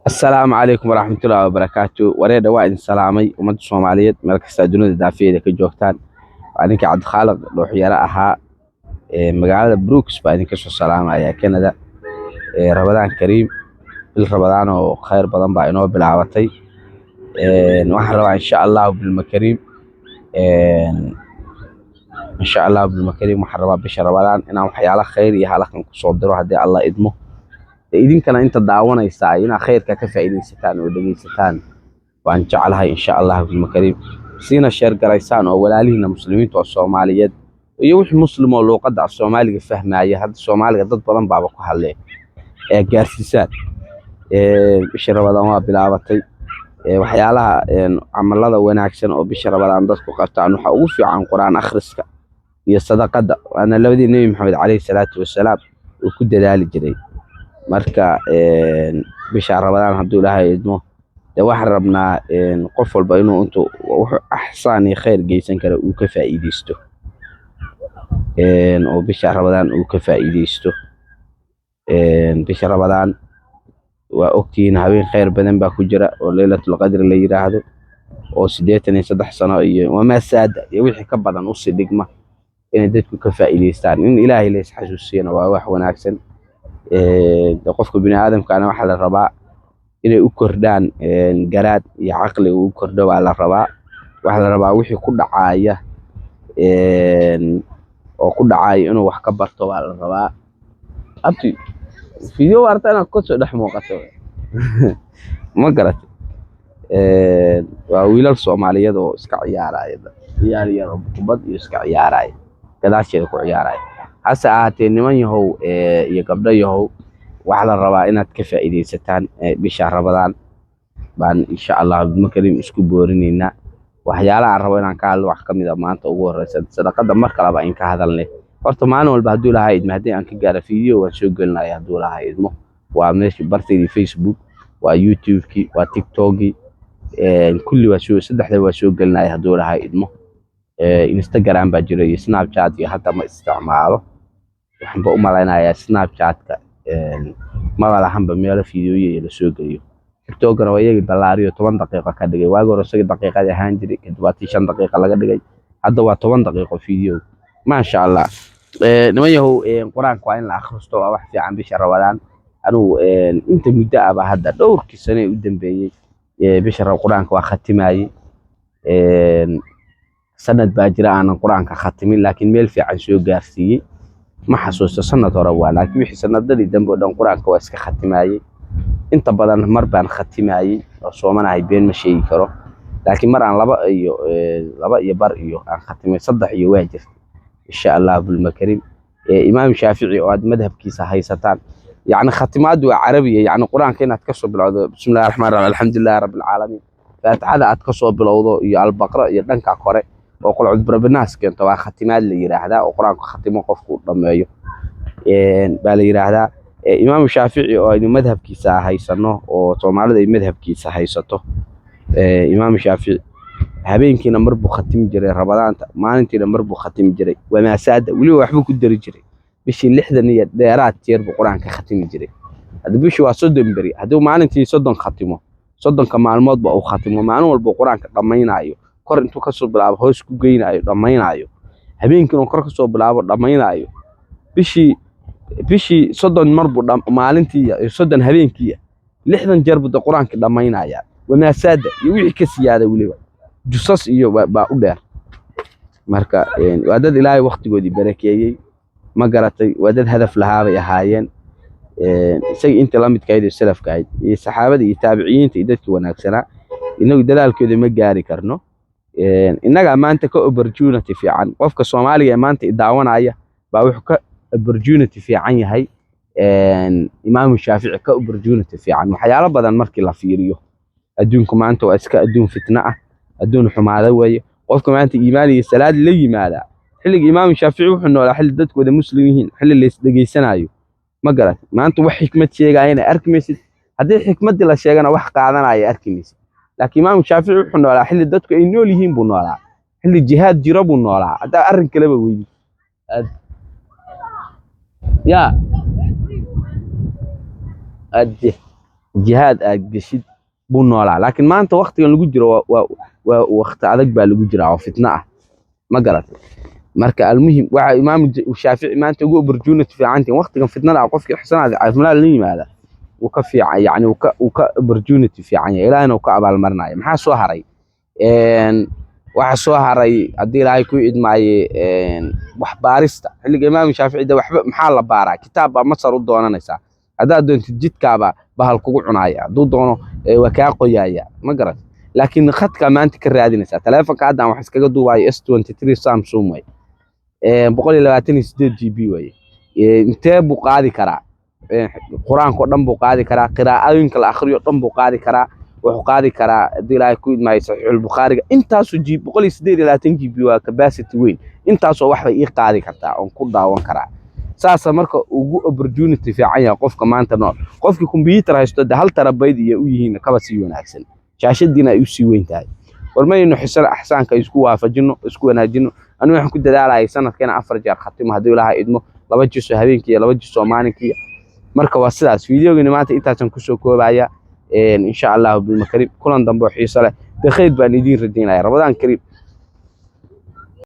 Asalaamu calaykum waraxmatullaahi wabarakaatu. Wareedha, waa idin salaamay, ummadda Soomaaliyeed meel kasta dunida daafiyeeda ka joogtaan. Waa ninkii Cabdikhaaliq Dhuuxyare ahaa ee magaalada Brooks baa idinka soo salaamaya, Canada. Ramadaan kariim, bil Ramadaan oo khayr badan baa inoo bilaabatay. Waxaan rabaa, insha Allahu bilmakariim, insha Allahu bilmakariim, waxaan rabaa bisha Ramadaan inaan waxyaalo khayr iyo halakan kusoo diro, haddii Allah idmo. Idinkana inta daawanaysaa inaad khayrka ka faa'iidaysataan oo dhegaysataan waan jeclahay, insha Allahu bilmakariim. Siina share garaysaan oo walaalihiina Muslimiinta oo Soomaaliyeed iyo wixii Muslim oo luuqadda af Soomaaliga fahmaya, hadda Soomaaliga dad badan baaba ku hadlee, ee gaarsiisaan. Bisha Ramadaan waa bilaabatay. Waxyaalaha camalada wanaagsan oo bisha Ramadaan dadku qabtaan waxaa ugu fiican Qur'aan akhriska iyo sadaqada, waana labadii Nebi Maxamed calayhi salaatu wasalaam uu ku dadaali jiray. Marka bisha Ramadaan, hadduu Ilaahay idmo, dee waxaan rabnaa qof walba inuu intuu wuxuu axsaan iyo khayr geysan kara uu ka faa'iidaysto, oo bisha Ramadaan uu ka faa'iidaysto. Bisha Ramadaan waa ogtihiin, habeen khayr badan baa ku jira oo Leylatul Qadri la yiraahdo, oo 83 sano iyo wamaa saada iyo wixii ka badan usii dhigma inay dadku ka faa'iidaystaan. In Ilaahay la isxasuusiyana waa wax wanaagsan. Qofka bini aadamkana waxaa la rabaa inay u kordhaan garaad iyo caqli uu u kordho baa la rabaa. Waxaa la rabaa wixii ku dhacaya oo ku dhacaya inuu wax ka barto baa la rabaa. Abti, video waarta inaad kasoo dhex muuqato, ma garatay? Waa wiilal Soomaaliyeed oo iska ciyaaraya, ciyaar yar oo kubad iyo iska ciyaaraya, gadaasheeda ku ciyaaraya. Hase ahaatee, niman yahow iyo gabdho yahow, waxaa la rabaa inaad ka faa'iidaysataan bisha Ramadaan baan, insha Allah bimakarim, isku boorinaynaa. Waxyaalaha aan rabo inaan ka hadlo wax ka mid a maanta ugu horeysa sadaqada. Mar kaleba in ka hadalnay horta, maalin walba hadduu Ilaahay idmo, haddii aan ka gaaro video waan soo gelinaya, hadduu Ilaahay idmo. Waa meesha bartaydii Facebook, waa YouTube-kii, waa TikTok-kii, kulli waa soo, saddexda waa soo gelinaya, hadduu Ilaahay idmo. Instagram baa jiro iyo Snapchat iyo hadda ma isticmaalo. Waxaanba u malaynayaa Snapchat-ka maba lahanba meelo fiidiyoyo la soo geliyo. TikTok-na waa iyagii ballaariyo, 10 daqiiqo ka dhigay. Waagi hore isaga daqiiqad ahaan jiray, kadib waa tii 5 daqiiqo laga dhigay, hadda waa 10 daqiiqo video, maasha Allah. Niman yahow, Qur-aanka waa in la akhristo, waa wax fiican bisha Ramadaan. Anigu inta muddo ah ba hadda dhowrkii sano ee u dambeeyey bisha Qur-aanka waa khatimayey. Sanad baa jira aanan Qur-aanka khatimin, laakiin meel fiican soo gaarsiiyey. Ma xasuusto, sanad hore waa, laakiin wixii sanadadii dambe oo dhan Qur-aanka waa iska khatimayey. Inta badan mar baan khatimayey oo soomanahay, been ma sheegi karo, laakiin mar aan laba iyo laba iyo bar iyo aan khatimay, saddex iyo waa jirta, insha Allah bilmakarim. Imaam Shaafici oo aad madhabkiisa haysataan, yacni khatimaadu waa Carabiya, yacni Qur-aanka inaad kasoo bilowdo bismillahi raxmaan raxiim, alxamdulillahi rabbil caalamiin, Faatixada aad kasoo bilowdo iyo Albaqra iyo dhanka kore oo qul acuudu birabbinaas keento, waa khatimaad la yiraahdaa, oo Qur-aanka khatimo qofku dhammeeyo baa la yiraahdaa. Imaam Shaafici oo aynu madhabkiisa haysano oo Soomaalida ay madhabkiisa haysato, Imaam Shaafici habeenkiina mar buu khatimi jiray Ramadaanta, maalintiina mar buu khatimi jiray, wamaasaada weliba waxbuu ku dari jiray. Bishii 60 iyo dheeraad jeer buu Qur-aanka khatimi jiray. Hadda bishii waa 30 beri, hadduu maalintii 30 khatimo, 30-ka maalmoodba uu khatimo, maalin walba uu Qur-aanka dhammaynaayo, kor intuu kasoo bilaabo hoos ku geynayo dhammaynaayo, habeenkiina kor kasoo bilaabo dhammaynaayo, bishii 30 mar buu maalintii iyo 30 habeenkii, 60 jeer buu de Qur-aanka dhammaynayaa, wamaasaada iyo wixii ka siyaada, weliba jusas iyo baa u dheer. Marka waa dad Ilaahay waqtigoodii barakeeyey, ma garatay? Waa dad hadaf lahaa bay ahaayeen. Isaga inta la midka ahayd oo salafka ahayd iyo saxaabada iyo taabiciyiinta iyo dadkii wanaagsanaa, inagu dadaalkooda ma gaari karno. Innagaa maanta ka opportunity fiican. Qofka Soomaaliga ee maanta i daawanaya baa wuxuu ka opportunity fiican yahay Imaamu Shaafici, ka opportunity fiican waxyaalo badan markii la fiiriyo. Adduunku maanta waa iska adduun fitno ah, adduun xumaada weeye. Qofka maanta iimaan iyo salaad la yimaada, xilliga Imaamu Shaafici wuxuu noolaa xilli dadku wada Muslim yihiin, xilli la isdhegaysanayo, ma garat? Maanta wax xikmad sheegayana arki maysid, haddii xikmaddii la sheegana wax qaadanaya arki maysid. Laakiin Imaamu Shaafici wuxuu noolaa xilli dadku ay nool yihiin buu noolaa, xilli jihaad jiro buu noolaa. Haddaa arrin kaleba weydi yaa adde. Jihaad aad geshid buu noolaa. Laakiin maanta waqtigan lagu jiro waa waqti adag baa lagu jiraa oo fitno ah, ma garatay? Marka almuhim, waxa Imaam Shaafici maanta ugu opportunity fiicantiin waqtigan fitnada ah, qofkii xasanaad caafimaad la yimaada wuu ka fiican, yani wuu ka opportunity fiican yahay, Ilaahina uu ka abaalmarinaya. Maxaa soo haray? Waxa soo haray, haddii Ilaahay ku idmaaye, wax baarista. Xilliga Imaam Shaafici de waxba maxaa la baaraa? Kitaab baa Masar u doonanaysaa, haddaad doontid jidkaaba bahal kugu cunaaya, hadduu doono waa kaa qoyaaya, ma garat? Laakiin khadka maanta ka raadinaysaa. Taleefonka hadda aan wax iskaga duubayo S23 Samsung way, 128 GB waye. Intee buu qaadi karaa? Qur-aanka oo dhan buu qaadi karaa, qiraa'ooyinka la akhriyo dhan buu qaadi karaa. Wuxuu qaadi karaa, haddii Ilaahay ku idmaayo, Saxiixulbukhaariga. Intaasoo G 128 GB waa capacity weyn. Intaasoo wax bay ii qaadi kartaa oon ku daawan karaa. Saasa marka ugu opportunity fiican yahay qofka maanta nool. Qofkii computer haysto de 1 terabyte iyo u yihiin kaba sii wanaagsan, shaashadiina ay usii weyn tahay. War maynu xisan axsaanka isku waafajino, isku wanaajino. Anigu waxaan ku dadaalayay sanadkana afar jeer khatimo, haddii Ilaahay idmo, laba jisoo habeenkii iyo laba jisoo maalinkii. Marka waa sidaas. Videogani maanta intaasaan kusoo koobaya. Insha Allahu bilmakarim, kulan dambe oo xiiso leh dee khayr baan idiin rajaynaya. Ramadaan kariim.